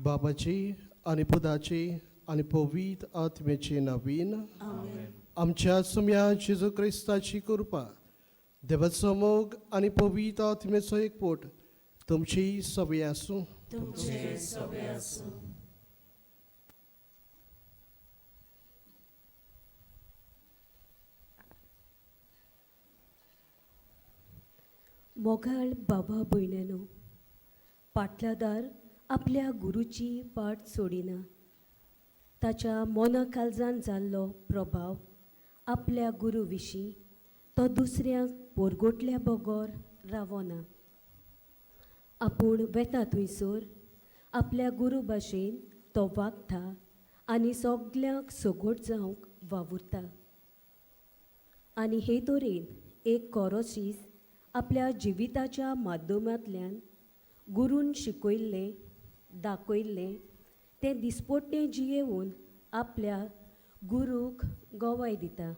बाबाची आनी पुताची आनी पवित्र आत्म्याची नवीन. आमच्या सुम्या जेजू क्रिस्ताची कृपा, देवाचो मोग आनी पवित्र आत्म्याचो एकवट तुमची सवय आसूं. तुमचे सवे आसूं. मोगाळ बाबा भयण्यानो, पाटलादार आपल्या गुरूची पाट सोडिना. ताच्या मोना काळजान जाल्लो प्रभाव आपल्या गुरू विशीं तो दुसऱ्यांक पोरगोटल्या बगर रावना. आपूण वेता थंयसर आपल्या गुरू भाशेन तो वागता आनी सगल्यांक सगोट जावंक वावुरता. आनी हे तरेन एक कोरोशीस आपल्या जिविताच्या माध्यमांतल्यान गुरून शिकयल्लें दाखयल्लें तें दिसपट्टें जियेवन आपल्या गुरूक गवाय दिता.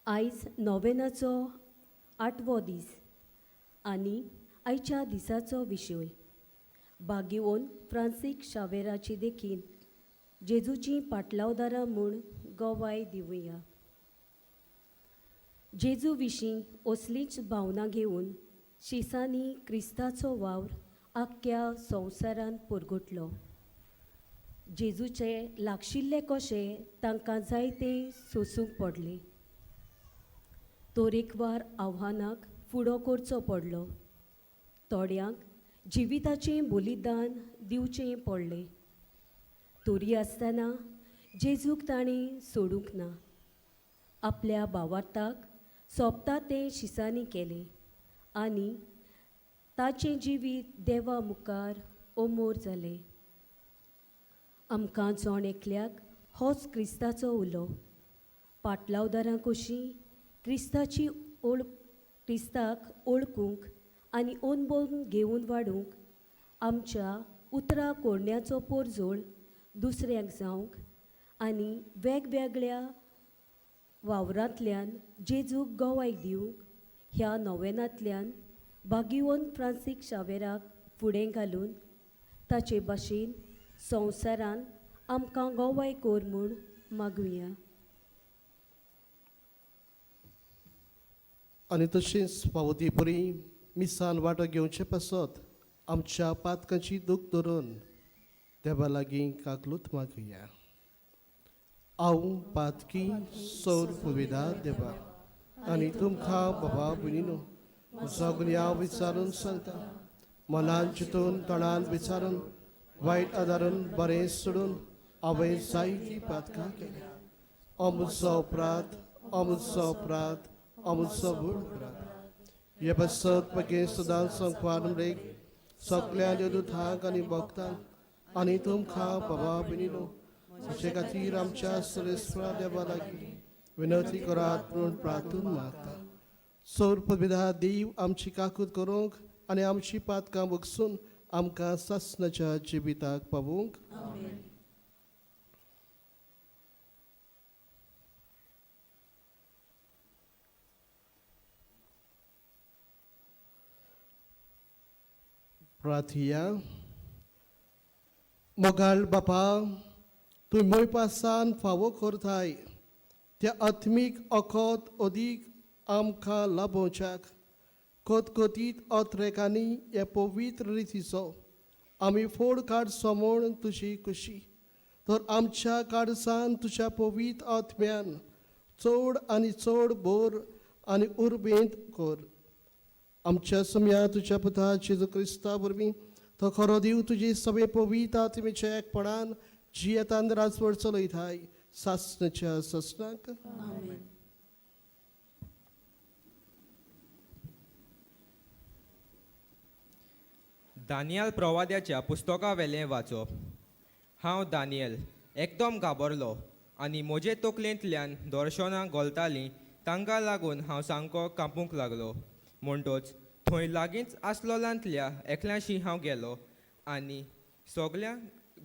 आयज नोवेनाचो आठवो दीस आनी आयच्या दिसाचो विशय बागिवोन फ्रांसीक शावेराची देखीन जेजूचीं पाटलावदारां म्हूण गवाय दिवया. जेजू विशीं असलीच भावना घेवन शिसांनी क्रिस्ताचो वावर आख्ख्या संवसारांत परगटलो. जेजूचे लागशिल्ले कशे तांकां जायते सोसूंक पडले, तरेकवार आव्हानाक फुडो करचो पडलो, थोड्यांक जिविताचें बलिदान दिवचें पडलें. तरी आसतना जेजूक तांणी सोडूंक ना. आपल्या भावार्थाक सोंपता तें शिसांनी केलें आनी ताचें जिवीत देवा मुखार अमोर जालें. आमकां जण एकल्याक होच क्रिस्ताचो उलो. पाटलावदारां कशीं क्रिस्ताची ओळ क्रिस्ताक ओळखूंक आनी अनभोव घेवन वाडूंक आमच्या उतरां कोरण्याचो पोरजोळ दुसऱ्यांक जावंक आनी वेगवेगळ्या वावरांतल्यान जेजूक गवाय दिवंक ह्या नोवेनांतल्यान बागिवोन फ्रांसीक शावेराक फुडें घालून ताचे भाशेन संवसारान आमकां गवाय कर म्हूण मागुया. आनी तशेंच फावो ती बरी मिसान वांटो घेवचे पासत आमच्या पातकांची दूख धरून देवा लागीं काकलूत मागुया. हांव पातकी सौर पुविदा देवा आनी तुमकां बाबा भयणीनो म्हजो गुन्यांव विचारून सांगता. मनान चिंतून तणान विचारून वायट आदारून बरें सोडून हांवें जायतीं पातकां केल्या. अमुचो अपराध, अमुचो अपराध, अमुचो व्हड अपराध. हे पासत मागीर सदांच संकवार ब्रेक सगल्या दुधाक आनी भक्तांक आनी तुमकां बाबा भयणीनो म्हजे खातीर आमच्या सरेस्वरा देवा लागीं विनंती करात म्हूण प्रार्थून मागता. सौर पविदा देव आमची काकूत करूंक आनी आमची पातकां बगसून आमकां सासणाच्या जिविताक पावोवंक. प्रार्थिया. मोगाळ बापा, तूं मोयपासान फावो करताय त्या आत्मीक अखत अदीक आमकां लाभोवच्याक कतकतीत अत्रेकांनी हे पवित्र रितीचो आमी फोड काडचो म्हूण तुजी खुशी. तर आमच्या काळजान तुज्या पवित्र आत्म्यान चड आनी चड बोर आनी उर्बेंत कर. आमच्या समया तुज्या पुता जेजू क्रिस्ता वरवीं, तो खरो देव तुजी सगळे पवित्र आत्मेच्या एकपणान जियेतान राजवट चलयताय सासणाच्या सासणाक. दानियल प्रवाद्याच्या पुस्तकावेलें वाचप. हांव दानियल एकदम घाबरलो आनी म्हजे तकलेंतल्यान दर्शनां घोलतालीं तांकां लागून हांव सामको कांपूंक लागलो. म्हणटच थंय लागींच आसलोल्यांतल्या एकल्याशी हांव गेलो आनी सगळ्यां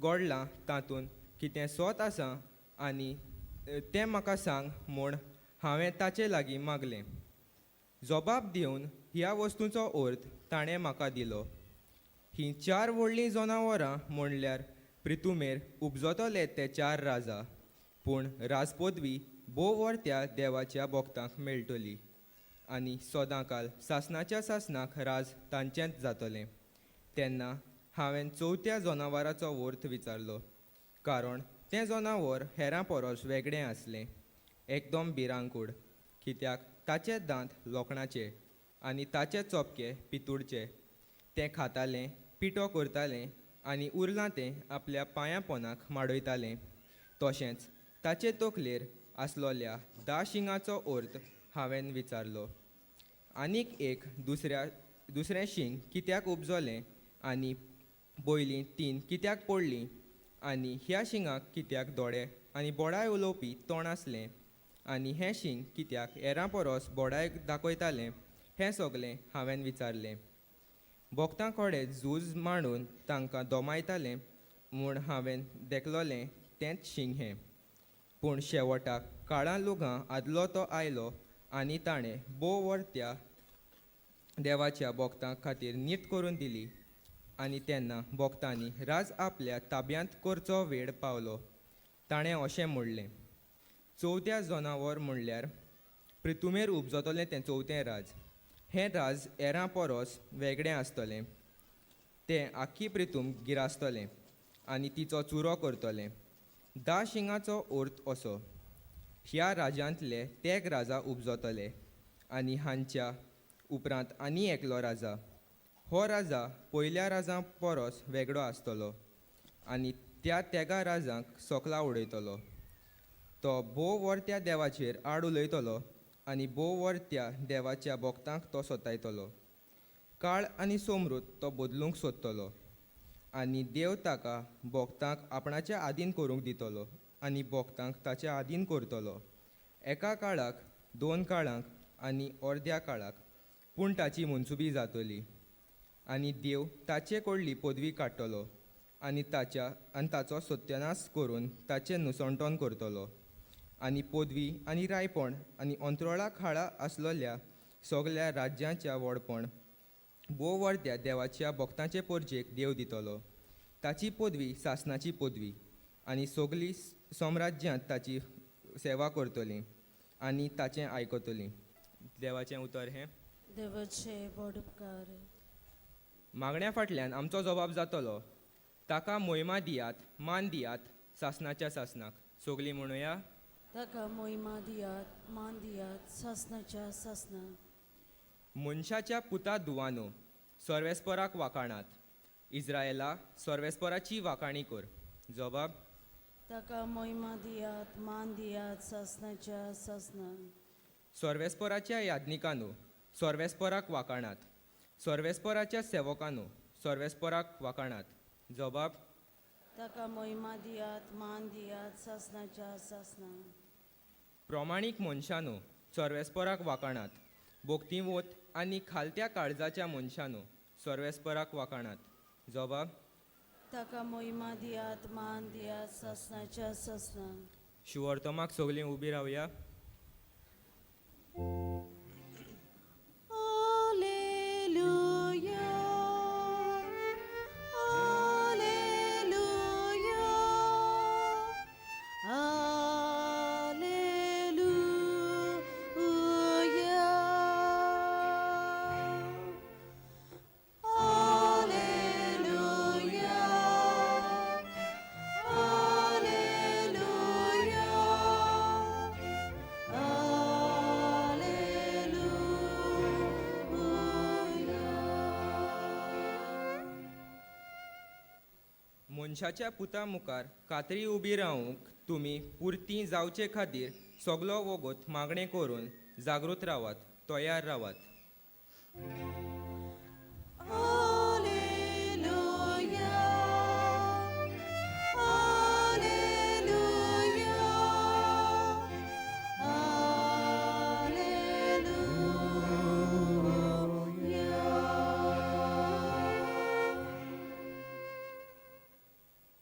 घडलां तातूंत कितें सत आसा आनी तें म्हाका सांग म्हूण हांवें ताचे लागीं मागलें. जबाब दिवन ह्या वस्तूंचो अर्थ ताणें म्हाका दिलो. हीं चार व्हडलीं जनावरां म्हणल्यार प्रितुमेर उपजतले ते चार राजा, पूण राजपदवी भोव वर्त्या देवाच्या भक्तांक मेळटली आनी सदांकाल सासणाच्या सासणाक राज तांचेंच जातलें. तेन्ना हांवें चवथ्या जनावराचो वर्थ विचारलो, कारण तें जनावर हेरां परस वेगळें आसलें, एकदम भिरांकूळ, कित्याक ताचे दांत लोखणाचे आनी ताचे चोपके पितूळचे. तें खातालें, पिठो करतालें आनी उरलां तें आपल्या पांयां पोनाक माडयतालें. तशेंच ताचे तकलेर आसलोल्या 10 शिंगाचो अर्थ हांवें विचारलो. आनीक एक दुसरें शींग कित्याक उपजलें आनी पयलीं 3 कित्याक पडलीं आनी ह्या शिंगाक कित्याक दोळे आनी बोडाय उलोवपी तोंड आसलें आनी हें शींग कित्याक हेरां परस बोडाय दाखयतालें, हें सगलें हांवें विचारलें. भक्तां कडेन झूज मांडून तांकां दोमायतालें म्हूण हांवें देखलोलें तेंच शींग हें. पूण शेवटाक काळां लुगां आदलो तो आयलो आनी ताणें भोव वर्त्या देवाच्या भक्तां खातीर नीत करून दिली आनी तेन्ना भक्तांनी राज आपल्या ताब्यांत करचो वेळ पावलो. ताणें अशें म्हणलें, चवथ्या जनावर म्हणल्यार प्रितुमेर उपजतलें तें चवथें राज. हें राज हेरां परस वेगळें आसतलें, तें आख्खी प्रितूम गिरासतलें आनी तिचो चुरो करतलें. 10 शिंगाचो अर्थ असो, ह्या राज्यांतले तेग राजा उपजतले आनी हांच्या उपरांत आनी एकलो राजा. हो राजा पयल्या राजा परस वेगळो आसतलो आनी त्या तेगा राजांक सोकला उडयतलो. तो भोव वर्त्या देवाचेर आड उलयतलो आनी भोव वर्त्या देवाच्या भक्तांक तो सतायतलो. काळ आनी समृत तो बदलूंक सोदतलो आनी देव ताका भक्तांक आपणाच्या आदीन करूंक दितलो आनी भक्तांक ताच्या आदीन करतलो, एका काळाक, 2 काळांक आनी अर्द्या काळाक, पूण ताची मनसुबी जातली आनी देव ताचे कडली पदवी काडटलो आनी ताचो सत्यानाश करून ताचें नुसंटण करतलो आनी पदवी आनी रायपण आनी अंतरोळा खाळा आसलेल्या सगल्या राज्यांच्या व्हडपण भोव वर्त्या देवाच्या भक्तांचे परजेक देव दितलो. ताची पदवी सासणाची पदवी आनी सगळीं साम्राज्यांत ताची सेवा करतली आनी ताचें आयकतली. देवाचें उतर हें. देवाचे व्हड उपकार. मागण्या फाटल्यान आमचो जबाब जातलो. ताका मोहिमा दियात, मान दियात सासणाच्या सासणाक. सगळीं म्हणुया, ताका मोहिमा दियात, मान दियात सासणाच्या सासणाक. मनशाच्या पुता दुवानो, सर्वेस्पराक वाखाणात. इस्रायला, सर्वेस्पराची वाखाणी कर. जबाब, ताका मोहिमा दियात, मान दियात सासणाच्या सासणाक. सर्वेस्पराच्या याज्ञिकानो, सर्वेस्पराक वाखाणात. सर्वेस्पराच्या सेवकानो, सर्वेस्पराक वाखाणात. जबाब, ताका मोहिमा दियात, मान दियात सासणाच्या सासणाक. प्रमाणीक मनशानो, सर्वेस्पराक वाखाणात. भक्तिवंत आनी खालत्या काळजाच्या मनशानो, सर्वेस्पराक वाखाणात. जबाब, ताका मोहिमा दियात, मान दियात सासणाच्या सासणाक. शिवर्तमाक सगळीं उबी रावया. Alleluia, Alleluia, Alleluia, Alleluia, Alleluia, मनशाच्या पुता मुखार कातरी उबी रावंक तुमी पुरती जावचे खातीर सगलो वगत मागणें करून जागृत रावात, तयार रावात. Alleluia, Alleluia, Alleluia.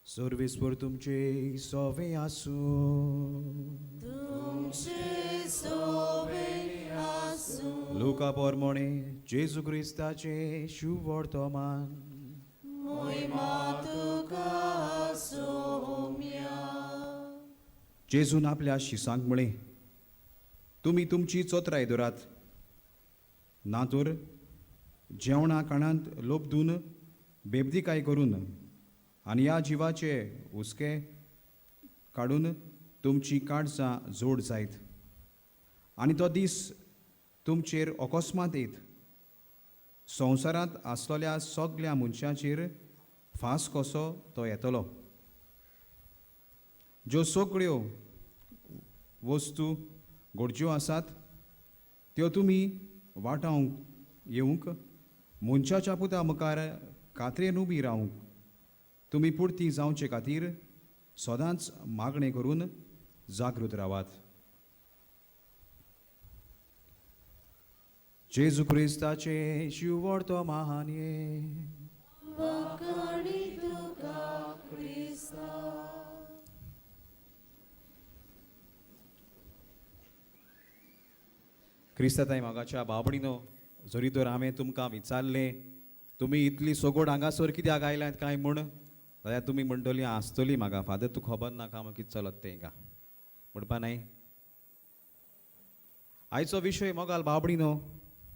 सर्वेस्पर तुमचे सोवे आसूं. तुमचे सोवे आसूं. लुका पोरमोणे जेजू क्रिस्ताचे शुवर्तमान. मोहिमा तुका सोम्या. जेजून आपल्या शिसांक म्हळें, तुमी तुमची चोत्राय दवरात, ना तर जेवणा खाणांत लोबदून बेबदीकाय करून आनी ह्या जिवाचे हुस्के काडून तुमची काळजां जोड जायत आनी तो दीस तुमचेर अकस्मात येत. संवसारांत आसलेल्या सगल्या मनशांचेर फांस कसो तो येतलो. ज्यो सगळ्यो वस्तू गरज्यो आसात त्यो तुमी वाटावंक येवंक मनशाच्या पुता मुखार कात्रेन उबी रावंक तुमी पुरती जावचे खातीर सदांच मागणें करून जागृत रावात. जेजू क्रिस्ताचे शिवड तो महान. वखाणी तुका क्रिस्ता. क्रिस्ताताय मोगाच्या बाबडीनो, जरी तर हांवें तुमकां विचारलें तुमी इतली सगोड हांगासर कित्याक आयल्यात काय म्हूण, जाल्यार तुमी म्हणटली आसतली म्हाका, फादर तूं खबर नाका हांव कितें चलत तें हिंगा म्हणपा न्हय. आयचो विशय मोगाल बाबडीनो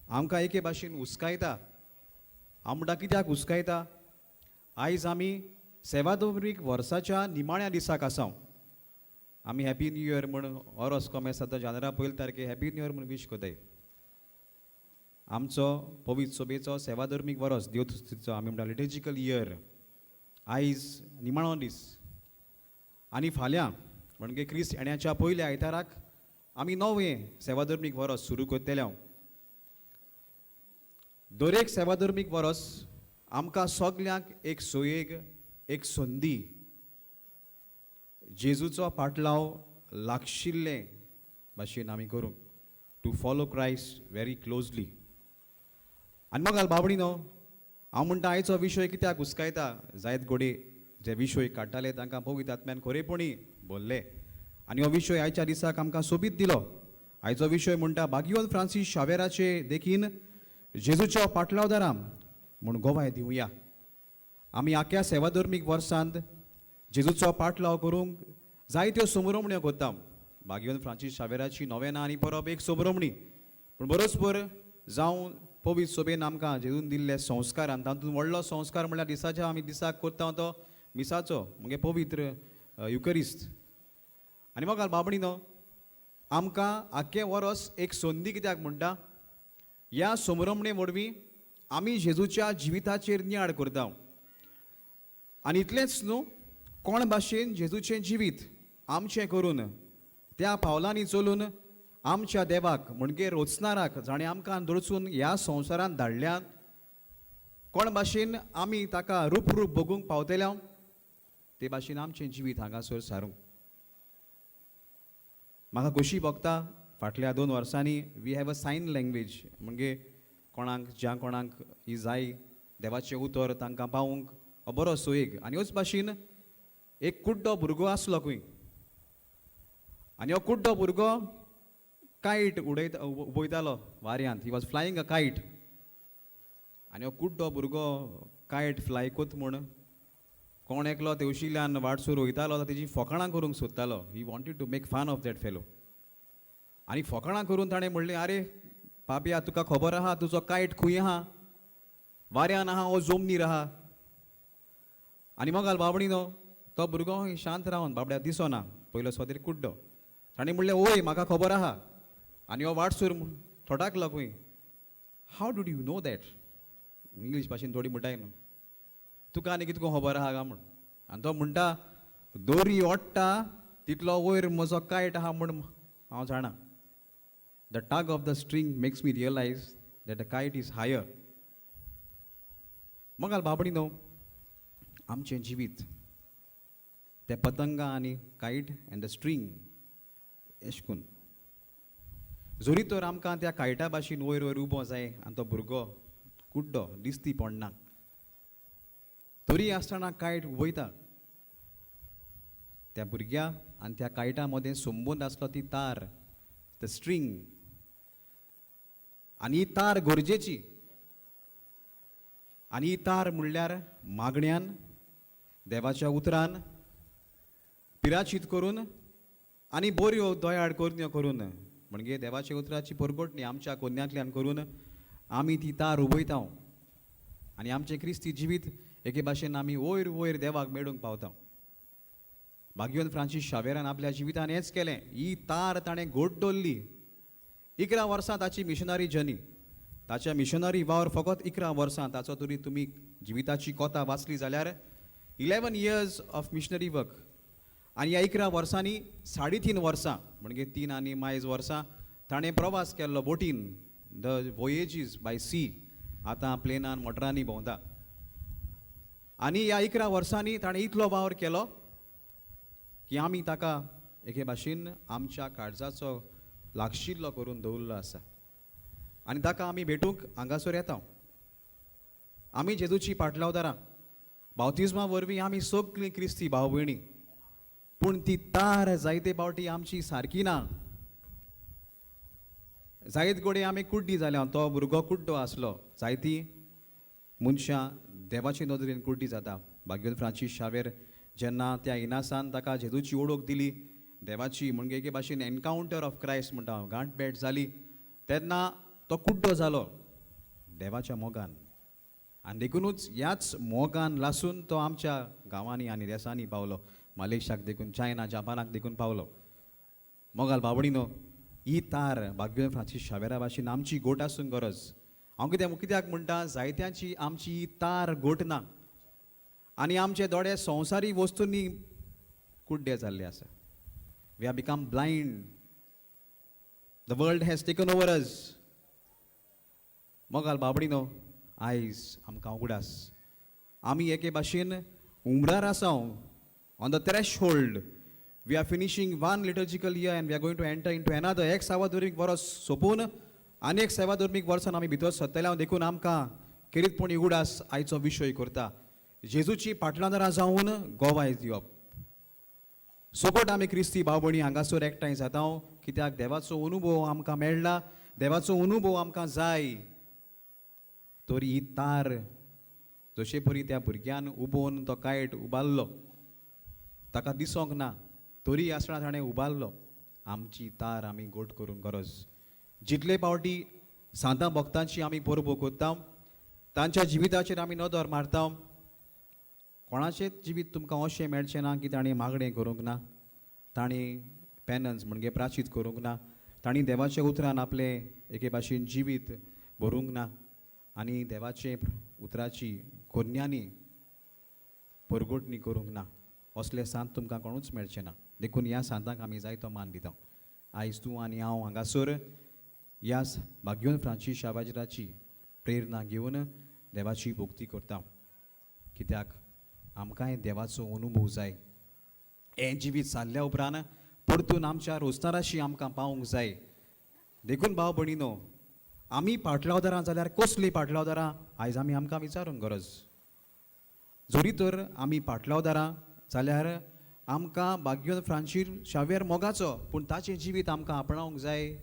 आमकां एके भाशेन हुस्कायता. हांव म्हणटा कित्याक हुस्कायता? आयज आमी सेवादोरीक वर्साच्या निमाण्या दिसाक आसा. आमी हॅपी न्यू इयर म्हूण ओरोस कोमेस आतां जानेरा पयले तारखे हॅपी न्यू इयर म्हूण वीश कोताय. आमचो पवित्र सोबेचो सेवाधर्मीक वरोस देवतुस्तीचो आमी म्हणटा लिटर्जिकल इयर आयज निमाणो दीस आनी फाल्यां म्हणजे क्रिस्त येण्याच्या पयल्या आयताराक आमी नवें सेवाधर्मीक वरोस सुरू करतले. दरेक सेवाधर्मीक वरोस आमकां सगल्यांक एक सोयेग एक संदी जेजूचो पाटलाव लागशिल्ले भाशेन आमी करूंक, to follow Christ very closely. आनी मग बाबडी न्हू हांव म्हणटा आयचो विशय कित्याक हुस्कायता. जायत घोडे जे विशय काडटाले तांकां पवित्र आत्म्यान खरेपणी बोल्ले आनी हो विशय आयच्या दिसाक आमकां सोबीत दिलो. आयचो विशय म्हणटा बागियोल फ्रांसीस शावेराचे देखीन जेजूच्या पाटलावदारां म्हूण गोवाय दिवया. आमी आख्या सेवाधर्मीक वर्सांत जेजूचो पाटलाव करूंक जायत्यो समरोमण्यो करता. बागियोन फ्रांसीस शावेराची नोवेना आनी परब एक समरोमणी, पूण बरोच जावं पवित्र सोबेन आमकां जेजून दिल्ले संस्कार आनी तातूंत व्हडलो संस्कार म्हणल्यार दिसाच्या आमी दिसाक करता तो मिसाचो म्हणजे पवित्र युकरिस्त. आनी मग बाबणी न्हू आमकां आख्खें वरोस एक संदी कित्याक म्हणटा, ह्या समरोमणे वरवीं आमी जेजूच्या जिविताचेर नियाळ करता. आनी इतलेंच न्हू कोण भाशेन जेजूचें जिवीत आमचें करून त्या पावलांनी चलून आमच्या देवाक म्हणजे रोचणाराक जाणें आमकां दर्चून ह्या संवसारांत धाडल्यात, कोण भाशेन आमी ताका रूप रूप बगूंक पावतल्या ते भाशेन आमचें जिवीत हांगासर सारूंक. म्हाका खोशी भोगता फाटल्या 2 वर्सांनी we have a sign language, म्हणजे कोणाक ज्या कोणाक ही जाय देवाचें उतर तांकां पावूंक हो बरो सोयेग. आनी ह्योच भाशेन एक कुड्डो भुरगो आसलो खंय आनी हो कुड्डो भुरगो कायट उडयता उबयतालो वाऱ्यांत, he was flying a kite. आनी हो कुड्डो भुरगो कायट फ्लाय कोत म्हूण कोण एकलो तेवशिल्यान वाटसूर वयतालो तेजी फकाणां करूंक सोदतालो. He wanted to make fun of that fellow. आनी फकाणां करून ताणें म्हणलें, आरे पापया तुका खबर आहा तुजो कायट खंय आहा, वाऱ्यान आहा वो जमनीर आहा. आनी मगाल बाबडी न्हू तो भुरगो शांत रावन बाबड्या दिसना पयलो सोदेर कुड्डो. ताणें म्हणलें ओय म्हाका खबर आहा. आनी हो वाटसूर थोटाकलो खंय, how did you know that, English भाशेन थोडी म्हणटाय न्हू, तुका आनी कितको खबर आहा काय म्हूण. आनी तो म्हणटा दोरी ओडटा तितलो वयर म्हजो कायट आहा म्हूण हांव जाणा. The tug of the string makes me realise that the kite is higher. मगाल बाबडी न्हू आमचें जिवीत ते पतंगां आनी कायट एंड the string एश कोन्न जरी तर आमकां त्या कायटा भाशेन वयर वयर उबो जाय आनी तो भुरगो कुड्डो दिसती पडना तरी आसतना कायट उबयता. त्या भुरग्या आनी त्या कायटा मदें संबंद आसलो ती तार, the string. आनी ही तार गरजेची. आनी ही तार म्हणल्यार मागण्यान, देवाच्या उतरान पिराचीत करून आनी बऱ्यो दयाळ करण्यो करून, म्हणजे देवाच्या उतराची परगटणी आमच्या कोन्यांतल्यान करून आमी ती तार उबयता आनी आमचें क्रिस्ती जिवीत एके भाशेन आमी वयर वयर देवाक मेळूंक पावता. बाग्योन फ्रांसीस शावेरान आपल्या जिवितान हेंच केलें. ही तार ताणें घोट दवरली. 11 वर्सां ताची मिशनरी जर्नी, ताच्या मिशनरी वावर फकत 11 वर्सां ताचो. तरी तुमी जिविताची कोता वाचली जाल्यार 11 years of missionary work. आनी ह्या 11 वर्सांनी 3.5 वर्सां म्हणजे 3 आनी मायज वर्सां ताणें प्रवास केल्लो बोटीन, the voyages bye सी. आतां प्लेनान मोटरांनी भोंवता. आनी ह्या 11 वर्सांनी ताणें इतलो वावर केलो की आमी ताका एके भाशेन आमच्या काळजाचो लागशिल्लो करून दवरिल्लो आसा आनी ताका आमी भेटूंक हांगासर येता. आमी जेजूची पाटलावदारां, बावतिज्मा वरवीं आमी सगळीं क्रिस्ती भाव भयणी, पूण ती तार जायते फावटी आमची सारकी ना. जायत गोडे आमी कुड्डी जाल्या. तो भुरगो कुड्डो आसलो. जायती मनशां देवाचे नदरेन कुड्डी जाता. बाग्योन फ्रांसीस शावेर जेन्ना त्या इनासान ताका जेजूची ओळख दिली, देवाची, म्हणजे एके भाशेन एनकावंटर ऑफ क्रायस्ट म्हणटा, गांठ भेट जाली, तेन्ना तो कुड्डो जालो देवाच्या मोगान. आनी देखुनूच ह्याच मोगान लासून तो आमच्या गांवांनी आनी देसांनी पावलो, मलेशियाक देखून, चायना, जापानाक देखून पावलो. मोगाल बाबडीनो, ही तार बाग्योन फ्रांसीस शावेरा भाशेन आमची गोट आसूंक गरज. हांव कित्याक म्हणटा, जायत्यांची आमची ही तार गोट ना आनी आमचे दोळे संवसारी वस्तूंनी कुड्डे जाल्ले आसा. We are become blind. The world has taken over us. मोगाल बाबडीनो, आयज आमकां उगडास, आमी एके भाशेन उमरार आसा, on the threshold. We are finishing one liturgical year and we are going to enter into another. एक सेवाधर्मीक वर्स सोंपून आनी एक सेवाधर्मीक वर्सान आमी भितर सरतले. देखून आमकां खेरीतपणी उगडास आयचो विशय करता, जेजूची पाटलांदारां जावन गोवाय दिवप. सोपट आमी क्रिस्ती भाव भयणी हांगासर एकठांय जाता कित्याक देवाचो अनुभव आमकां मेळ्ळा, देवाचो अनुभव आमकां जाय. तर ही तार जशे परी त्या भुरग्यान उबोवन तो कायट उबारलो, ताका दिसोंक ना तरी आसतना ताणें उबारलो, आमची तार आमी गोट करूंक गरज. जितले फावटी सांतां भक्तांची आमी परबो करता, तांच्या जिविताचेर आमी नदर मारता, कोणाचेंच जिवीत तुमकां अशें मेळचें ना की ताणें मागणें करूंक ना, ताणें पेनन्स म्हणजे प्राचीत करूंक ना, तांणी देवाच्या उतरान आपलें एके भाशेन जिवीत भरूंक ना आनी देवाचे उतराची कोन्यांनी परगोटणी करूंक ना. असले सांत तुमकां कोणूच मेळचें ना. देखून ह्या सांतांक आमी जायतो मान दिता. आयज तूं आनी हांव हांगासर ह्या बाग्योन फ्रांसीस शाबाजराची प्रेरणा घेवन देवाची भक्ती करता, कित्याक आमकांय देवाचो अनुभव जाय. हें जिवीत सारल्या उपरांत परतून आमच्या रोजताराशी आमकां पावूंक जाय. देखून भाव भयणीनो, आमी पाटलावदारां जाल्यार कसलीं पाटलावदारां, आयज आमी आमकां विचारूंक गरज. जरी तर आमी पाटलावदारां जाल्यार आमकां बाग्योन फ्रांसीस शावेर मोगाचो, पूण ताचें जिवीत आमकां आपणावंक जाय.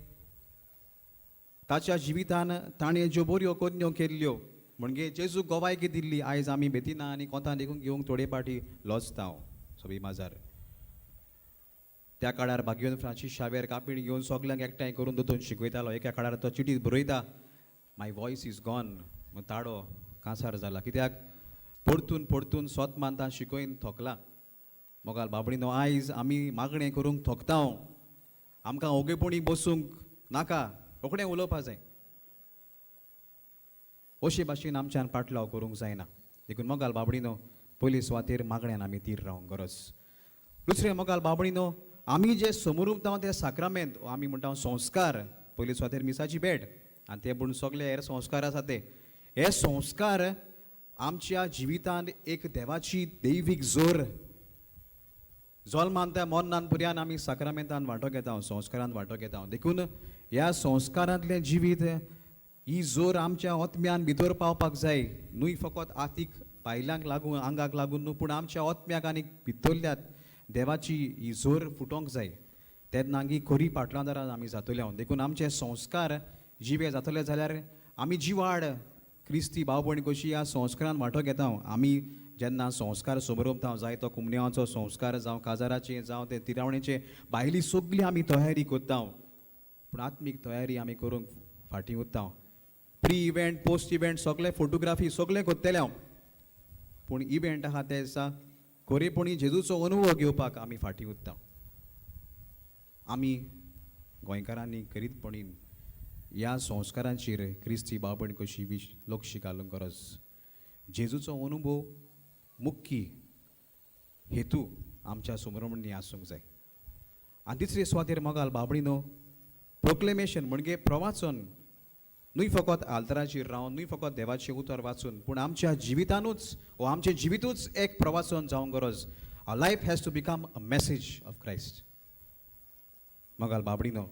ताच्या जिवितान ताणें ज्यो बऱ्यो करण्यो केल्ल्यो, म्हणजे जेजू गोवायकी दिल्ली, आयज आमी बेतिना आनी कोंतान देखून घेवंक थोडे पाटी लजता हांव सोबी माजार. त्या काळार बाग्योन फ्रांसीस शावेर कापीण घेवन सगल्यांक एकठांय करून दोतोन शिकयतालो. एका काळार तो चिटीत बरयता, my voice is gone, ताडो कांसार जाला, कित्याक परतून परतून स्वत मानता शिकयन थोकला. मोगाल बाबडीनो, आयज आमी मागणें करूंक थोकता. आमकां ओगेपणी बसूंक नाका, रोखडें उलोवपा जाय. अशे भाशेन आमच्यान पाटलाव करूंक जायना. देखून मोगाल बाबडीनो, पयली सुवातेर मागण्यान आमी तीर रावंक गरज. दुसरें, मोगाल बाबडीनो, आमी जे समरूपता ते साक्रामेंत आमी म्हणटा संस्कार, पयली सुवातेर मिसाची भेट आनी ते पूण सगळे हेर संस्कार आसा ते, हे संस्कार आमच्या जिवितांत एक देवाची दैवीक जोर. जल्मान त्या मोन्नान पुर्यान आमी साक्रामेंतान वांटो घेता, संस्कारान वांटो घेता. देखून ह्या संस्कारांतलें जिवीत ही जोर आमच्या ओत्म्यान भितर पावपाक जाय, न्हय फकत आतीक भायल्यांक लागून आंगाक लागून न्हू, पूण आमच्या ओत्म्याक आनी भितरल्यात देवाची ही जोर फुटोंक जाय. तेन्ना ही खरी पाटलादारां आमी जातले. देखून आमचे संस्कार जिवे जातले जाल्यार आमी जिवाड क्रिस्ती भाव भयण कशी ह्या संस्कारान वांटो घेता. आमी जेन्ना संस्कार समरंभता, जाय तो कुमन्यांचो संस्कार जावं काजाराचे जावं ते तिरावणेचे, भायली सगळी आमी तयारी करता, पूण आत्मीक तयारी आमी करूंक फाटीं उरता. प्री इव्हेंट, पोस्ट इव्हेंट सगळे फोटोग्राफी सगळें करतले हांव, पूण इव्हेंट आहा ते दिसा खरेपणी जेजूचो अनुभव घेवपाक आमी फाटीं उरता. आमी गोंयकारांनी करीतपणी ह्या संस्कारांचेर क्रिस्ती भाव भयण कशी लक्ष घालूंक गरज. जेजूचो अनुभव मुख्य हेतू आमच्या समरमणी आसूंक जाय. आनी तिसरे सुवातेर मोगाल बाबडीनो, प्रोक्लेमेशन म्हणजे प्रवाचन, न्हय फकत आल्तराचेर रावन, न्हय फकत देवाचें उतर वाचून, पूण आमच्या जिवितानूच वो आमचें जिवितूच एक प्रवाचन जावंक गरज. Our life has to become a message of Christ. मोगाल बाबडीनो,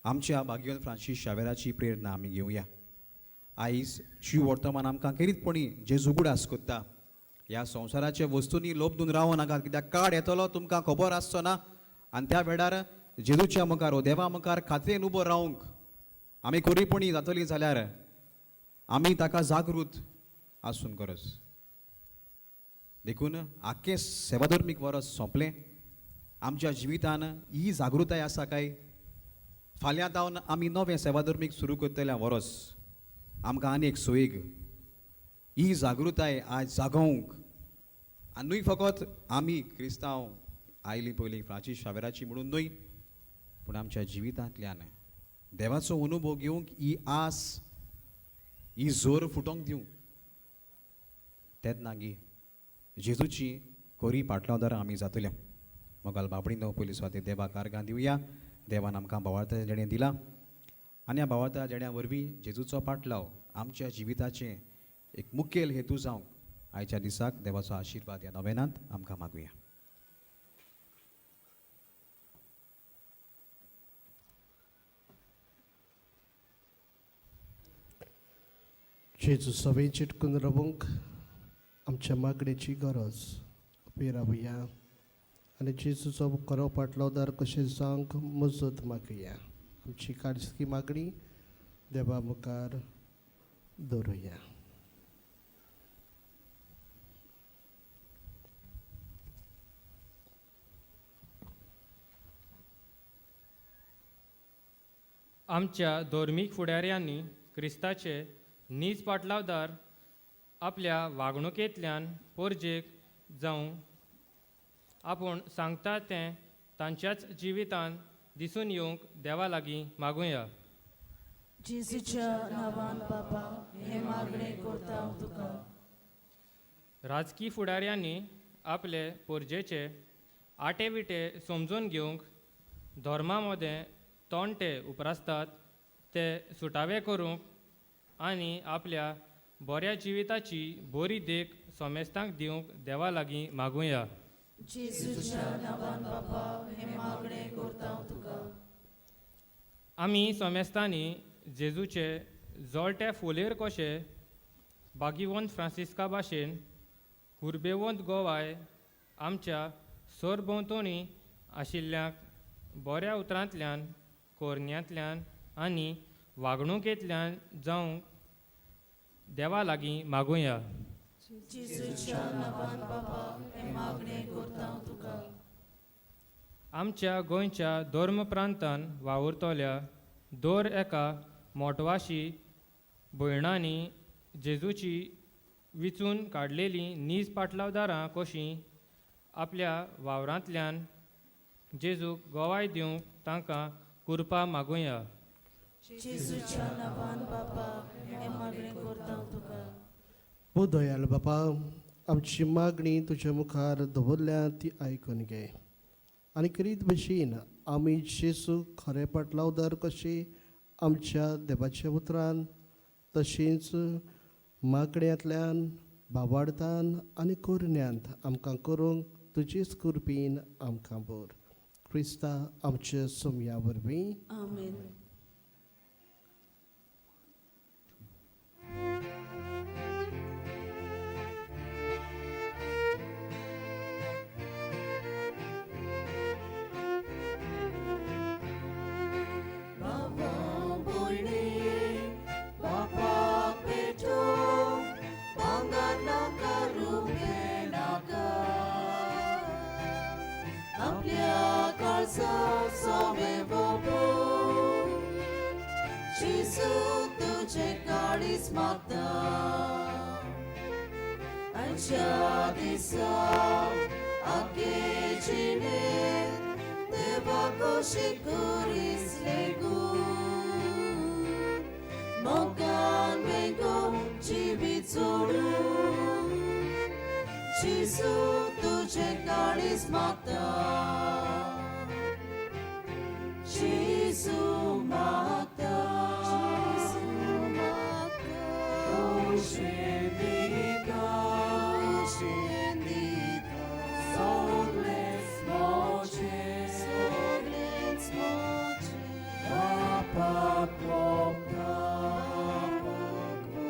आमच्या भाग्यवंत फ्रांसीस शावेराची प्रेरणा आमी घेवया. आयज शिव वर्तमान आमकां खेरीतपणी जेजू उगडास कोत्ता. ह्या संवसाराच्या वस्तूंनी लोबदून रावो नाका, कित्याक काळ येतलो तुमकां खबर आसचो ना, आनी त्या वेळार जेजूच्या मुखार वो देवा मुखार खात्रेन उबो रावंक आमी खरीपणी जातली जाल्यार आमी ताका जागृत आसूंक गरज. देखून आख्खें सेवाधर्मीक वरस सोंपलें, आमच्या जिवितान ही जागृताय आसा काय? फाल्यां जावन आमी नवें सेवाधर्मीक सुरू करतले वरस, आमकां आनी एक सोयीग ही जागृताय आज जागोवंक. आनी न्हय फकत आमी क्रिस्तांव आयलीं पयलीं फ्रांसीस शावेराची म्हणून न्हय, पूण आमच्या जिवितांतल्यान देवाचो अनुभव घेवंक ही आस, ही जोर फुटोवंक दिवंक, तेन्ना गी जेजूची कोरी पाटलावदारां आमी जातले. मोगाल बाबडीनो, पयली सुवातेर देवाक आर्गां दिवया. देवान आमकां भावार्थ जेणें दिला आनी ह्या भावार्था जेण्या वरवीं जेजूचो पाटलाव आमच्या जिविताचें एक मुखेल हेतू जावंक आयच्या दिसाक देवाचो आशिर्वाद ह्या नवेनांत आमकां मागुया. जेजू सवय चिटकून रावूंक आमच्या मागणेची गरज उबी रावया आनी जेजूचो खरो पाटलावदार कशें जावंक मजत मागया. आमची काळजी मागणी देवा मुखार दवरुया. आमच्या धर्मीक फुडाऱ्यांनी क्रिस्ताचे नीज पाटलावदार आपल्या वागणुकेंतल्यान पोरजेक जावं आपूण सांगता तें तांच्याच जिवितान दिसून येवंक देवा लागीं मागुया. जेजूच्या नांवान बापा हें मागणें करता हांव तुका. राजकी फुडाऱ्यांनी आपले पोरजेचे आटे विटे समजून घेवंक धर्मा मदें तोंडटे उप्रासतात ते सुटावे करूंक आनी आपल्या बऱ्या जिविताची बरी देख समेस्तांक दिवंक देवा लागीं मागुया. जेजूच्या नांवान बापा हें मागणें करता हांव तुका. आमी समेस्तांनी जेजूचे जळटे फुलेर कशे बागिवंत फ्रांसिस्का भाशेन हुरबेवंत गोवाय आमच्या सरभोंवतणी आशिल्ल्यांक बऱ्या उतरांतल्यान, कोरण्यांतल्यान आनी वागणुकेंतल्यान जावंक देवा लागीं मागुया. जेजूच्या नांवान बापा हें मागणें करता हांव तुका. आमच्या गोंयच्या धर्म प्रांतान वावुरतल्या दर एका मोटवाशी भयणांनी जेजूची विचून काडलेलीं नीज पाटलावदारां कशीं आपल्या वावरांतल्यान जेजूक गोवाय दिवंक तांकां कुरपा मागुया. जेजूच्या नांवान बापा हें मागणें करता हांव तुका. ओ दयाळ बापा, आमची मागणी तुज्या मुखार दवरल्या ती आयकून घे आनी करीत भशेन आमी जेजू खरें पाटलावदार कशें आमच्या देवाच्या उतरान तशेंच मागण्यांतल्यान, भावार्थान आनी कोरण्यांत आमकां करूंक तुजीच कृपेन आमकां बोर. क्रिस्ता आमच्या सोमया वरवीं. आमेन. बाबा भयणी बापा काळजाक सोबे बाबू जेजू तुजें काळीज मागता आयच्या दिसा आखे जिणेंत देवा कशी करीस लेगून मोगान बेगो जिवीत जोडून जेजू तुजें काळीज मागता जेजू मागता जेजू मागता खोशेन दिता खोशेन दिता सगळेंच म्हजें सगळेंच म्हजें बापाक वता बापाक वता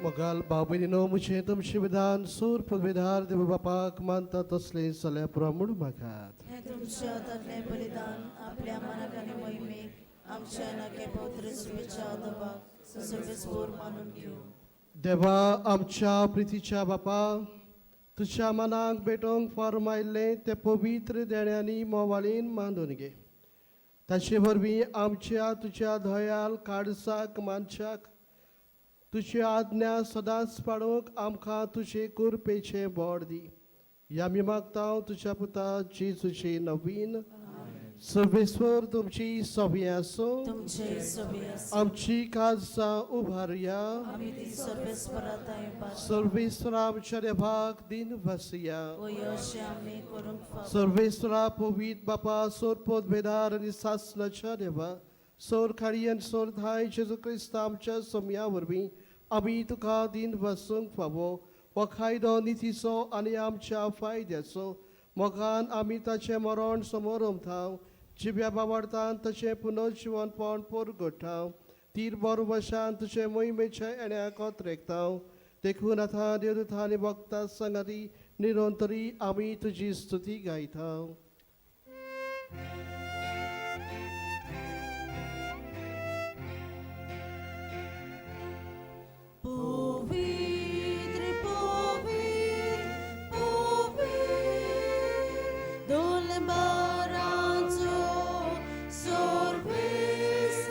मोगाल भाव भयणीनो म्हजें तुमचें विधान सूर पदवीधार देव बापाक मानता तसलें जाल्यार पुरो म्हूण मागात. हें तुमच्या हातांतलें बलिदान आपल्या मनाक आनी मोहिमेक आमच्या नाके पवित्र सुवेच्या आदोबाक सुसर्वेस्पोर मानून घेवं. देवा आमच्या प्रितीच्या बापा, तुज्या मनाक भेटोवंक फॉर्मायल्लें तें पवित्र देण्यांनी मोवाळीन मानून घे. ताचे वरवीं आमच्या तुज्या दयाल काळजाक मानशाक तुजी आज्ञा सदांच पाळूंक आमकां तुजे कुरपेचें बोड दी. ह्या आमी मागता तुज्या पुता जेजूची नवीन. सर्वेस्वर तुमची सवी आसूं. तुमचे सवी आसूं. आमची काळजां उबारुया. आमी ती सर्वेस्परा थंय पावो. सर्वेस्वरा आमच्या देवाक दिन वसया. वय अशें आमी करूंक फावो. सर्वेस्वरा पवीत बापा, सोरपोत बेदार आनी सासणाच्या देवा, सोर खाडी आनी सोर धाय जेजू क्रिस्त आमच्या सोम्या वरवीं आमी तुका दिन वसूंक फावो. हो कायदो नितीचो आनी आमच्या फायद्याचो. मोगान आमी ताचें मरण समोर उमथाव, जिव्या बावडतान ताचें पुनर्जिवनपण पोरगोठाव, तीर बोर वशान तुजे मोहिमेच्या येण्याक कोत्रेकताव. देखून आतां देवदूत आनी भक्ता संगाती निरंतरी आमी तुजी स्तुती गायता. पवित्र पवित्र पवित्र दोलबारांचो सर्वेस्पोर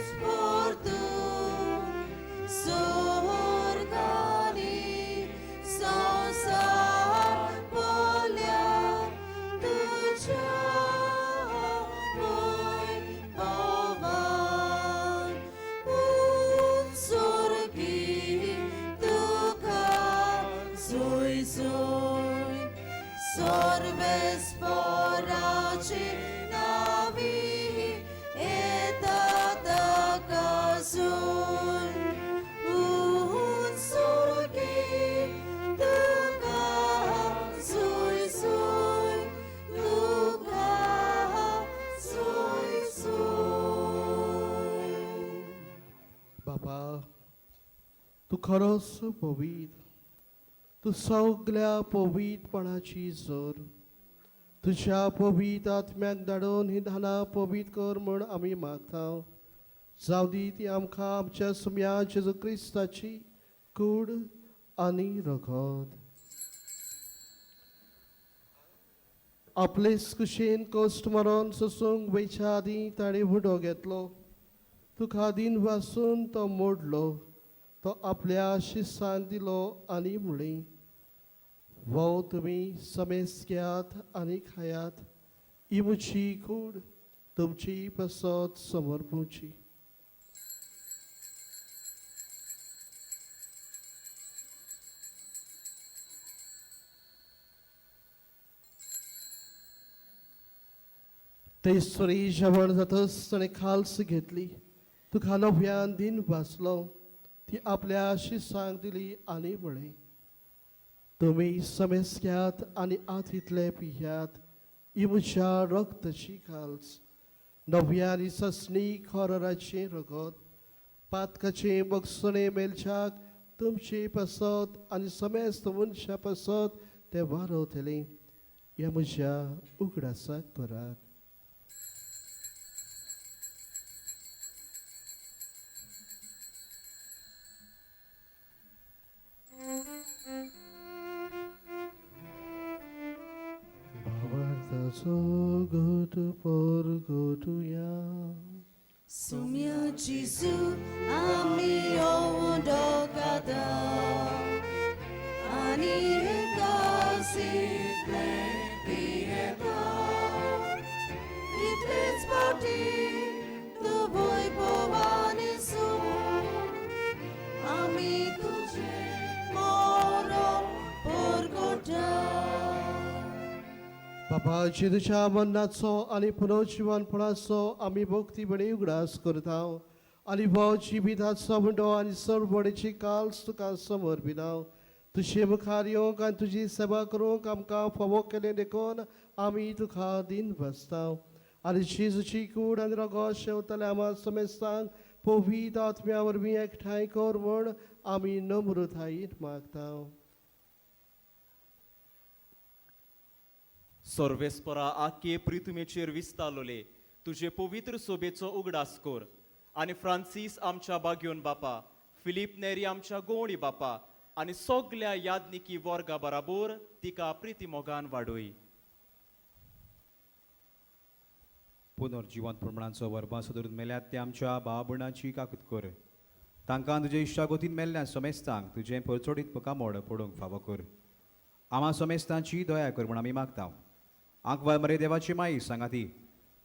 तूं स्वर्गानी संवसार भरल्या तुज्या वैभवान. उत्सर्गी तुका जोय जोय सर्वेस्पराचे नावी येता ताका जोय. उत्सर्गी तुका जोय जोय तुका जोय जोय. बाबा, तूं खरोच पवीत, तूं सगल्या पवीतपणाची जोर. तुज्या पवीत आत्म्याक धाडून ही धानां पवीत कर म्हूण आमी मागता. जावं दी ती आमकां आमच्या सुम्या जेजू क्रिस्ताची कूड आनी रगत. आपलेच कुशीन कश्ट मरोन सोसूंक वयच्या आदीं ताणें उडो घेतलो. तुका दिन वासून तो मोडलो, तो आपल्या शिसांक दिलो आनी म्हणली, वो तुमी समेस घेयात आनी खायात, ही म्हजी कूड तुमची पासत समर्पुची. तेश्वरी जेवण जातच ताणें खाल्स घेतली, तुका नव्यान दिन वाचलो, ती आपल्या शिसांक दिली आनी म्हळें, तुमी समेस घेयात आनी आतीतले पियात, ही म्हज्या रक्ताची खाल्स, नव्या आनी ससणी खोराचें रगत, पातकाचें बगसणें मेलच्याक तुमचे पासत आनी समेस्त मनशा पासत तें वारवतलें. ह्या म्हज्या उगडासाक करात. भावार्थ. सोगोट परगोटुया. Sumya Jisu आमी ओंडोगादा आनी एकासितले पियेता इतलेच फावटी तूं भंय भोवानी आमी तुजें मरण परगटा. बाबा जेजूच्या मरणाचो आनी पुनर्जिवनपणाचो आमी भक्तीपणी उगडास करता आनी भाव जिविताचो मुंडो आनी सरबडेची काल्स तुका समर्पिता. तुजे मुखार येवंक आनी तुजी सेवा करूंक आमकां फावो केलें देखून आमी तुका दीन बसता. आनी जेजूची कूड आनी रगत शेवतले आमा समेस्तांक पवित्र आत्म्या वरवीं एकठांय कर म्हूण आमी नम्रतायेन मागता. सर्वेस्परा आखे प्रिथुमेचेर विस्तारलोले तुजे पवित्र सोबेचो उगडास कर आनी फ्रांसीस आमच्या बागयोन बापा, फिलीप नेरी आमच्या गोवणी बापा आनी सगल्या यादनिकी वर्गा बराबर तिका प्रिती मोगान वाडोय. पुनर्जिवंत प्रमाणांचो वरबांसो धरून मेल्यात ते आमच्या भाव भयणांची काकूत कर. तांकां तुजे इश्टागोतीन मेल्ल्या समेस्तांक तुजें परचोडीत मुखामोड पडूंक फावो कर. आमा समेस्तांची दया कर म्हूण आमी मागता. आंकवार मरे देवाची माई सांगाती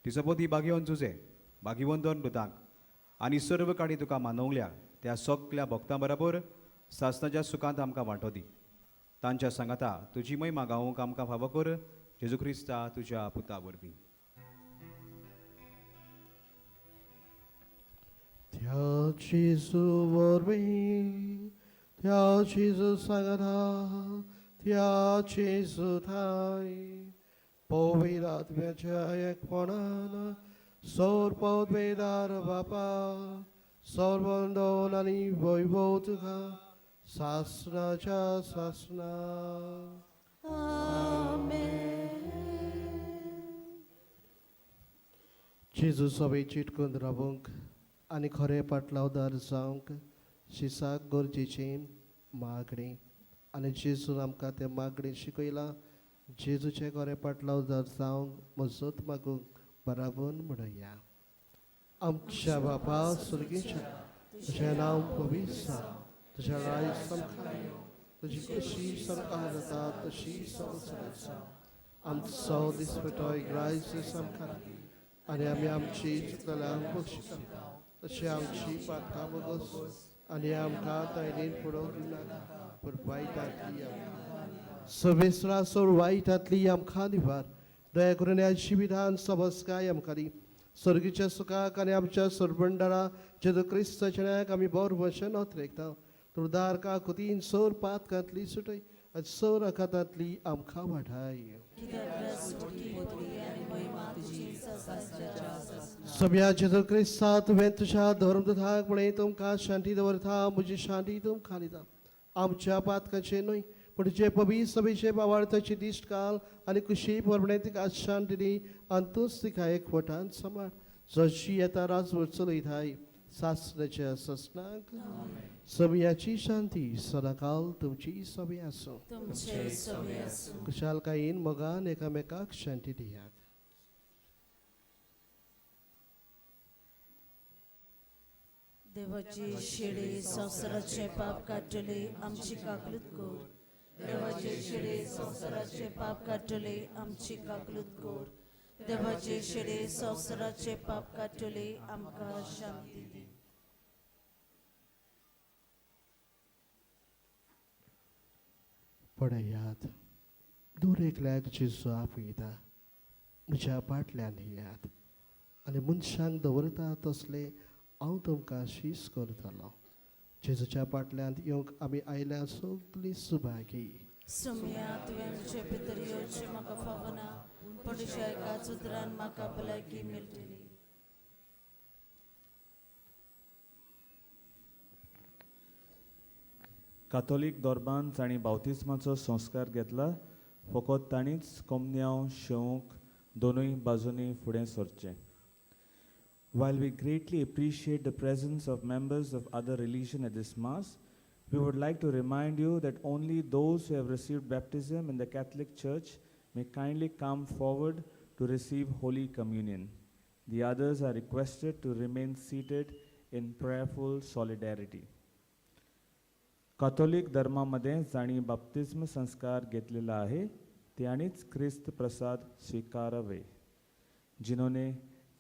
तिचो पोती बागेवन तुजें बागेवन दोन दुतांक आनी सर्व काणी तुका मानवल्या त्या सगल्या भक्तां बराबर सासनाच्या सुखांत आमकां वांटो दी. तांच्या सांगाता तुजी महिमा गावूंक आमकां फावो कर, जेजू क्रिस्ता तुज्या पुता वरवीं. त्या जेजू वरवीं, त्या जेजू सांगाता, त्या जेजू ठांय, पवित्र आत्म्याच्या एकपणान, सर्वपदवेदार बापा, सर्वंदन आनी वैभव तुका सासनाच्या सासना. आमेन. जेजू सगळे चिटकून रावूंक आनी खरें पाटलावदार जावंक शिसाक गरजेचें मागणें आनी जेजून आमकां तें मागणें शिकयलां. जेजूचें खरें पाटलावदार जावंक मजत मागूंक बराबर म्हणया. आमच्या बापा सुर्गेच्या, तुजें नांव पवित्र जावं, तुजें राज्य सामकार येवं, तुजी कशी सामकार जाता तशी संवसारांत जावं. आमचो दिसपटो ग्रायज सामकार आनी आमी आमची चुकतल्यांक बक्षिता तशें आमची पातकां बगस आनी आमकां तायनेन फुडोवंक दिनाका, पूण वायटांतली आमकां सवेसरा सोड वायटांतली आमकां निवार. दया करून ह्या जिवितान समजकाय आमकां दी. सर्गीच्या सुखाक आनी आमच्या सरबंडारा जेजू क्रिस्ताच्या न्यायाक आमी बरो भशेन अत्रेकता. तुरदार काकुतीन सोर पातकांतली सुटय आनी सोर आखातांतली आमकां वाठाय. कित्याक राजवटी आनी महिमा तुजी सासणाच्या सासणाक. सगळ्या जेजू क्रिस्ता, तुवें तुज्या धर्मदूताक म्हळें, तुमकां शांती दवरता, म्हजी शांती तुमकां दिता. आमच्या पातकाचें न्हय पूण तुजे पवित्र सभेचे बावार्थाची दिश्ट घाल आनी कुशी परमणे तिका शांती दी आनी तूंच तिका एकवटान सांबाळ, जशी येता राजवट चलयताय सासणाच्या सासणाक. समयाची शांती सदाकाल तुमची सभे आसूं. तुमचे सवे आसूं. खुशालकायेन मोगान एकामेकाक शांती दियात. देवाची शिडी संवसाराचे पाप काडटले, आमची काकलूत कर. देवाचे शिडे संवसाराचे पाप काडटले, आमची काकलूत कर. देवाचे शिडे संवसाराचे पाप काडटले, आमकां शांती दी. पळयात, दर एकल्याक जेजू आपयता, म्हज्या फाटल्यान येयात आनी मनशांक दवरता तसले हांव तुमकां शीस करतलो. जेजूच्या फाटल्यान येवंक आमी आयल्या सगळीं सुभागी. सुम्या, तुवें आमचे भितर येवचें म्हाका फावना, पूण तुज्या एकाच उतरान म्हाका भलायकी मेळटली. कातोलीक धर्मान जांणी बावतिस्माचो संस्कार घेतला फकत तांणीच कोमन्यांव शेवंक दोनूय बाजूंनी फुडें सरचें. While we greatly appreciate the presence of members of other religion at this Mass, we would like to remind you that only those who have received baptism in the Catholic Church may kindly come forward to receive Holy Communion. The others are requested to remain seated in prayerful solidarity. Catholic धर्मामध्ये जांणी बाप्तिस्म संस्कार घेतलेला आहे त्यांनीच ख्रिस्त प्रसाद स्वीकारावे. जिन्होंने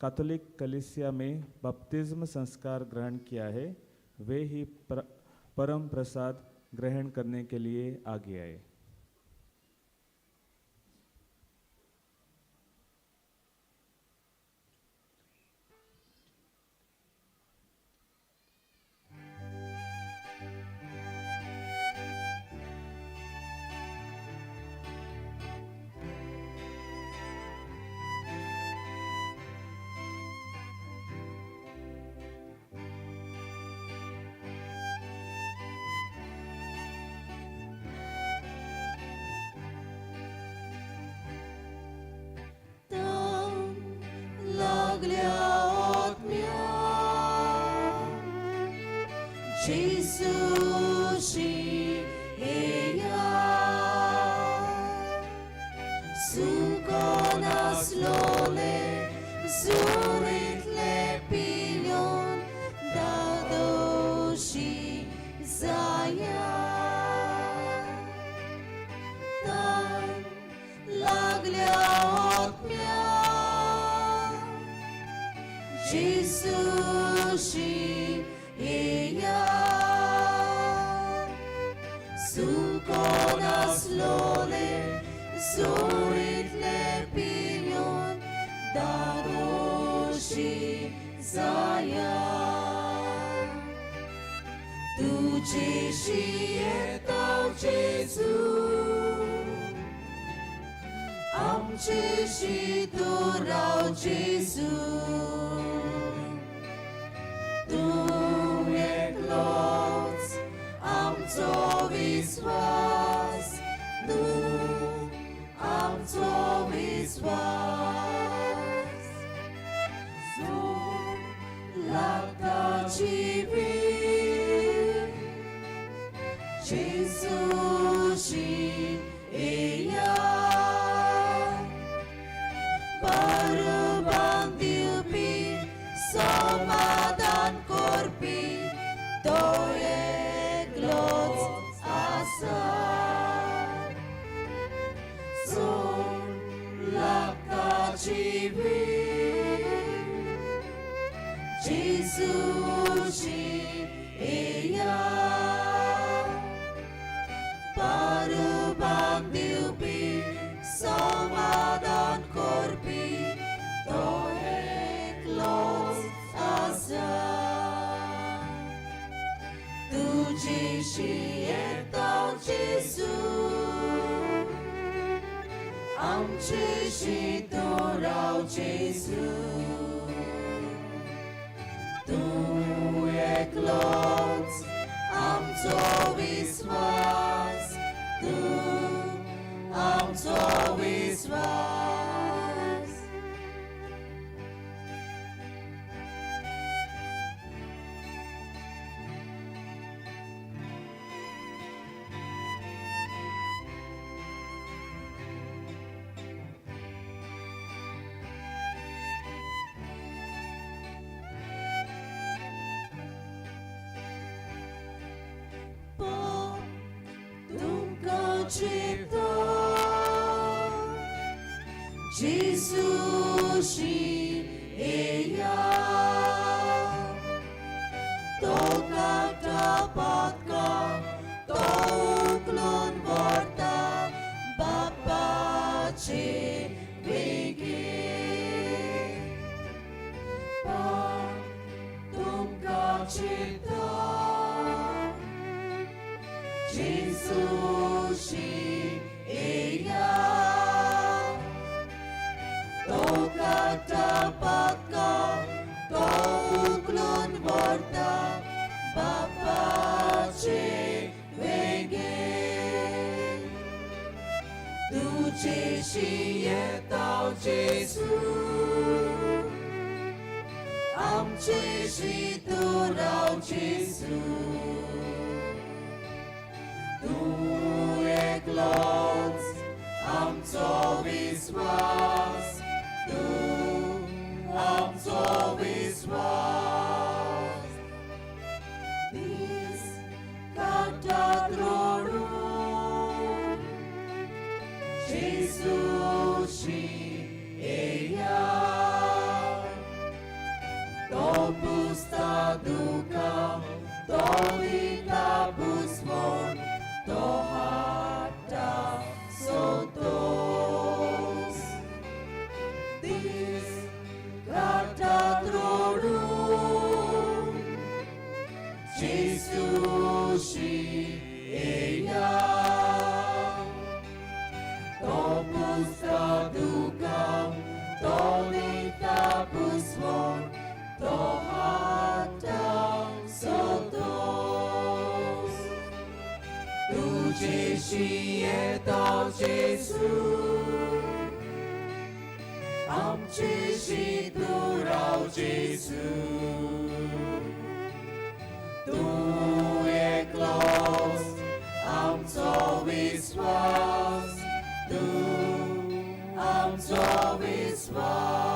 Catholic कलीसिया में बपतिस्म संस्कार ग्रहण किया है वे ही परम प्रसाद ग्रहण करने के लिए आगे आए. लागल्या आत्म्या जेसूशी येया सुकोन आसलोले जुरींतले पियोन दादोशी जाया तान लागल्या आत्म्या जेसूशी येया सुकोन आसलोले जुरींतले पियोन दादोशी जाया तुझेशी येता जेजू आमचेशी तूं राव जेजू तूं एकलोच आमचो विस्वास तूं आमचो विस्वास सून लागता जिवीत जेजूशी येया परबांक दिवपी समाधान करपी तो एकलोच आसा सोड लागता जिवीत जेजूशी येया परबांक दिवपी समाधान करपी तो एकलोच आसा तुजेशी येता जेजू आमचेशी तूं राव जेजू तूं एकलोच आमचो विस्वास तूं आमचो विस्वास. पाप तुमकां चेपता जेजूशी येया तो काडटा पातकां तो उखलून व्हरता बापाचे बेगीन पाप तुमकां चेपता जेजूशी येया तो काडटा पातकां तो उखलून व्हरता बापाचे वेगेन तुजेशी येता जेजू आमचेशी तूं राव जेजू तूं एकलोच आमचो विस्वास तूं आमचो विस्वास दीस काडटात रडून जेजूशी येया तो पुसता दुकां तो दिता पुसवण तो हाडटा संतोस दीस काडटात रडून जेजूशी येया तो पुसता दुकां तो दिता पुसवण तो हाडटा संतोस तुजेशी येता जेजू आमचेशी तूं राव जेजू तूं एकलोच आमचो विस्वास तूं आमचो विस्वास.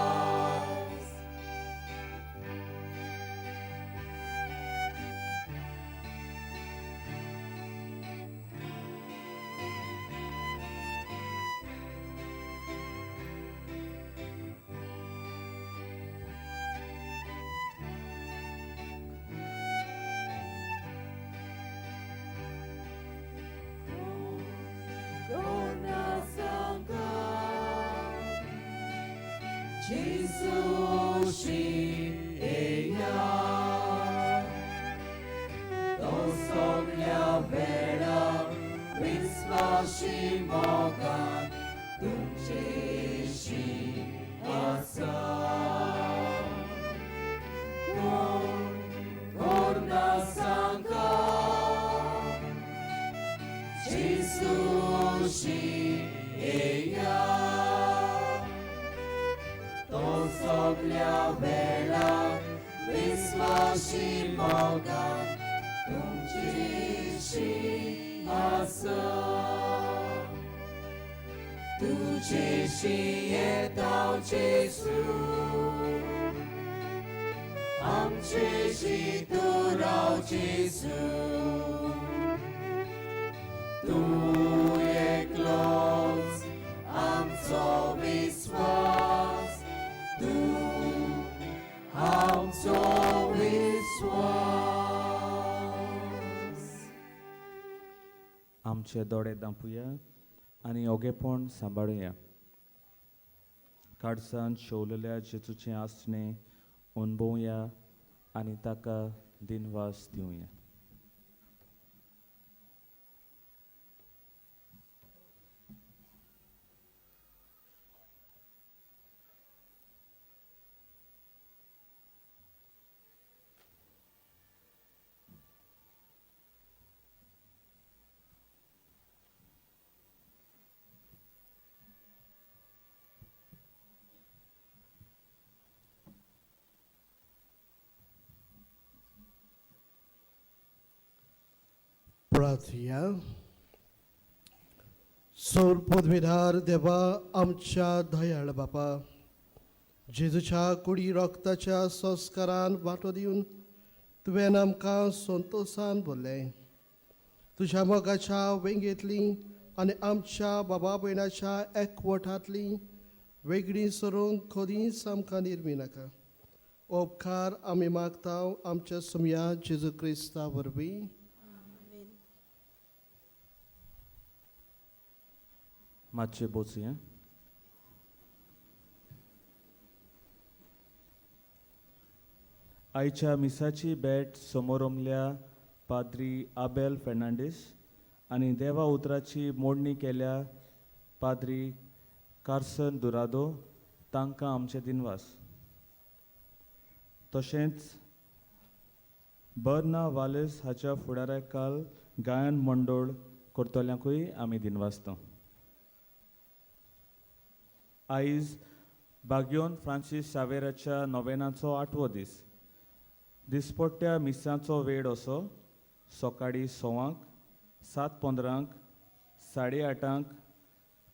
कोणा सांगा जेजूशी येया तो सगळ्या वेळा विस्वाशी मोगान तुमचेशी आसा कोण कोणा सांगा जेजूशी येया तो सगळ्या वेळा विस्वाशी मोगान तुमचेशी आसा तुजेशी येता जेजू आमचेशी तूं राव जेजू तूं एकलोच आमचो विस्वास तूं आमचो विस्वास. आमचे दोळे दांपुया आनी ओगेपण सांबाळुया. काळजान शेवलेल्या जेजूचें आसणें अणभवया आनी ताका दिनवास दिवया. प्रार्थया. सौर पदवीधार देवा, आमच्या दयाळ बापा, जेजूच्या कुडी रक्ताच्या संस्कारान वांटो दिवन तुवें आमकां संतोशान भरलें. तुज्या मोगाच्या वेंगेंतली आनी आमच्या बाबा भयणाच्या एकवटांतली वेगळी सरूंक कदींच आमकां निर्मी नाका. उपकार आमी मागता आमच्या सुमया जेजू क्रिस्ता वरवीं. आमेन. मातशें बसुया. आयच्या मिसाची भेट समोरमल्या पाद्री आबेल फेर्नांडीस आनी देवा उतराची मोडणी केल्या पाद्री कार्सन दुरादो तांकां आमचे दिनवास. तशेंच बर्ना वालेस हाच्या फुडाराकाल गायन मंडळ करतल्यांकूय आमी दिनवासता. आयज बाग्योन फ्रांसीस सावेराच्या नोवेनाचो आठवो दीस. दिसपट्ट्या मिसाचो वेळ असो: सकाळीं 6वांक, 7:15, 8:30,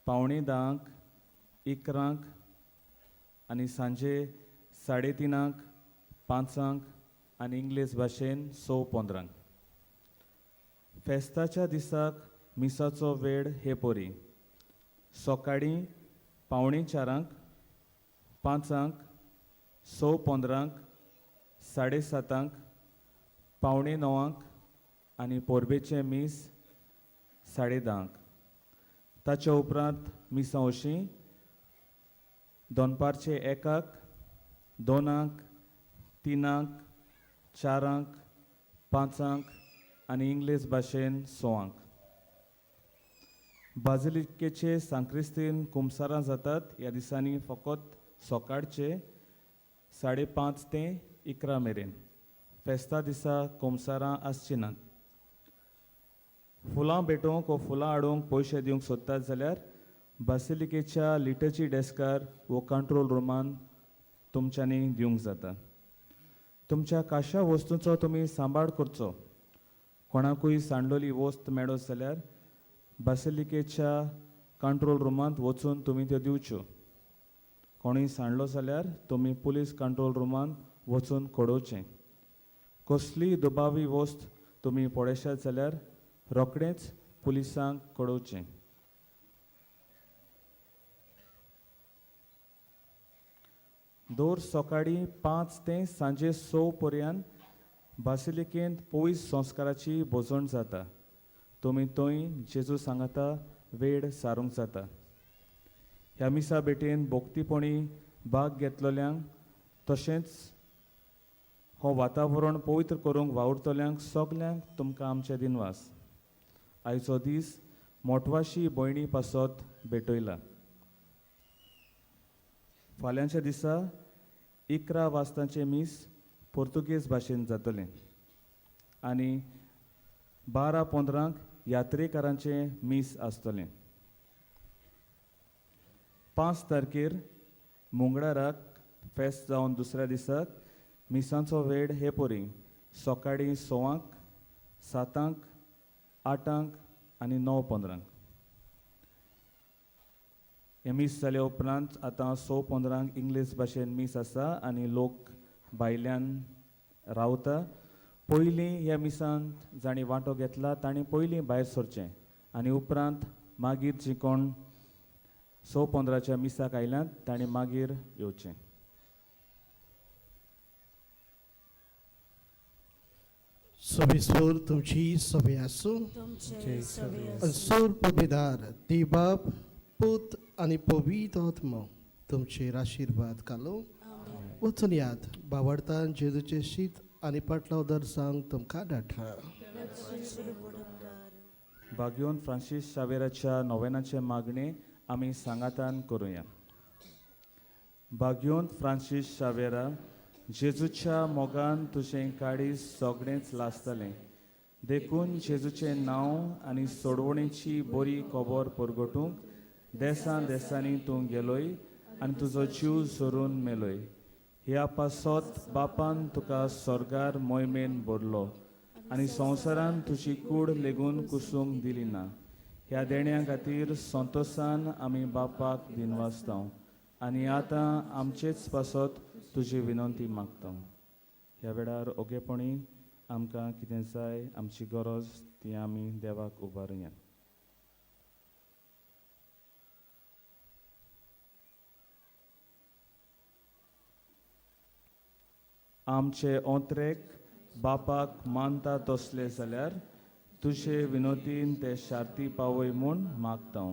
9:45, 11, आनी सांजे साडे तिनांक, पांचांक आनी इंग्लीश भाशेन 6:15. फेस्ताच्या दिसाक मिसाचो वेळ हे परी: सकाळीं 3:45, 5, 6:15, 7:30, 8:45 आनी परबेचें मीस 10:30. ताच्या उपरांत मिसां अशीं: दनपारचे 1, 2, 3, 4, 5 आनी इंग्लीश भाशेन 6. बाजिलिकेचे सांक्रिस्तीन कुमसारां जातात ह्या दिसांनी फकत सकाळचे 5:30 ते 11 मेरेन. फेस्ता दिसा कुमसारां आसचीं नात. फुलां भेटोवंक वो फुलां हाडूंक पयशे दिवंक सोदतात जाल्यार बासिलिकेच्या लिटर्जी डेस्कार वो कंट्रोल रुमान तुमच्यांनी दिवंक जाता. तुमच्या काशा वस्तूंचो तुमी सांबाळ करचो. कोणाकूय सांडलोली वस्त मेळत जाल्यार बासिलिकेच्या कंट्रोल रुमांत वचून तुमी त्यो दिवच्यो. कोणूय सांडलो जाल्यार तुमी पुलीस कंट्रोल रुमांत वचून कळोवचें. कसलीय दुबावी वस्त तुमी पळयशात जाल्यार रोखडेंच पुलिसांक कळोवचें. दर सकाळीं 5 ते सांजे 6 पर्यंत बासिलिकेंत पयस संस्काराची भोजण जाता. तुमी थंय जेजू सांगाता वेळ सारूंक जाता. ह्या मिसा भेटेन भोक्तीपणी भाग घेतलेल्यांक तशेंच हो वातावरण पवित्र करूंक वावुरतल्यांक सगल्यांक तुमकां आमचे दिनवास. आयचो दीस मोटवाशी भयणी पासत भेटयला. फाल्यांच्या दिसा 11 वाजतांचें मीस पोर्तुगेज भाशेन जातलें आनी 12:15 यात्रेकारांचें मीस आसतलें. 5 तारखेर मंगळाराक फेस्त जावन दुसऱ्या दिसाक मिसांचो वेळ हे परी: सकाळीं 6, 7, 8 आनी 9:15. हें मीस जाल्या उपरांत आतां 6:15 इंग्लीश भाशेन मीस आसा आनी लोक भायल्यान रावता. पयलीं ह्या मिसांत जांणी वांटो घेतला तांणी पयलीं भायर सरचें आनी उपरांत मागीर जी कोण 6:15 मिसाक आयल्यात तांणी मागीर येवचें. सभेसोर तुमची सभे आसूं. तुमचे सवे आसूं. सोर पबेदार देवबाप, पूत आनी पवित्र आत्मो तुमचेर आशिर्वाद घालूं. वचून याद बावडतान जेजूचें शीत आनी पाटलाव दर सांग तुमकां डाठा. भाग्योन फ्रांसीस शावेराच्या नोवेनाचें मागणें आमी सांगातान करुया. भाग्योन फ्रांसीस शावेरा, जेजूच्या मोगान तुजें काळीज सगळेंच लासतलें, देखून जेजूचें नांव आनी सोडवणेची बरी खबर परगटूंक देसान देसांनी तूं गेलोय आनी तुजो जीव झरून मेलोय. ह्या पासत बापान तुका स्वर्गार मोहिमेन भरलो आनी संवसारान तुजी कूड लेगून कुसूंक दिली ना. ह्या देण्या खातीर संतोसान आमी बापाक दिनवासता आनी आतां आमचेच पासत तुजी विनंती मागता. ह्या वेळार ओगेपणी आमकां कितें जाय, आमची गरज ती आमी देवाक उबारुया. आमचे ओंत्रेक बापाक मानता तसले जाल्यार तुजे विनोतीन ते शार्ती पावय म्हूण मागता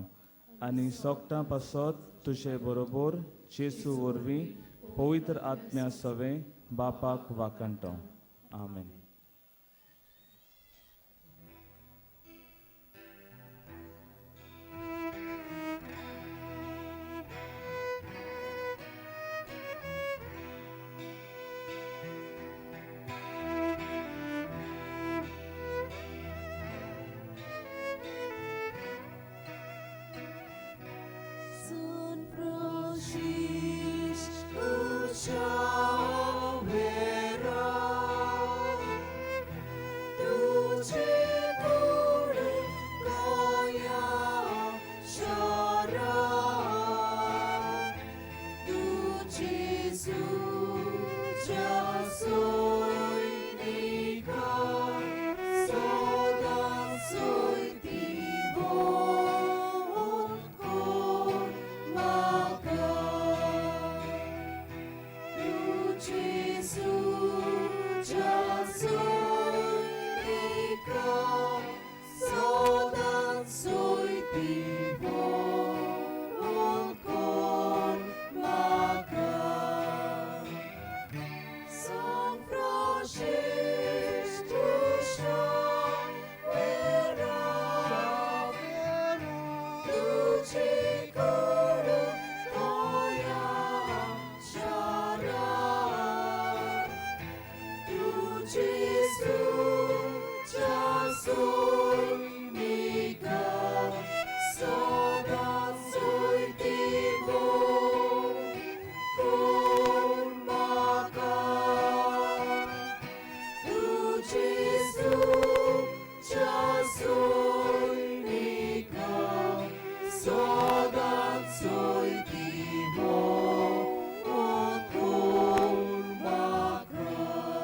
आनी सोगटां पासत तुजे बरोबर जेजू वरवीं पवित्र आत्म्या सवें बापाक वाखाणटा. आमेन.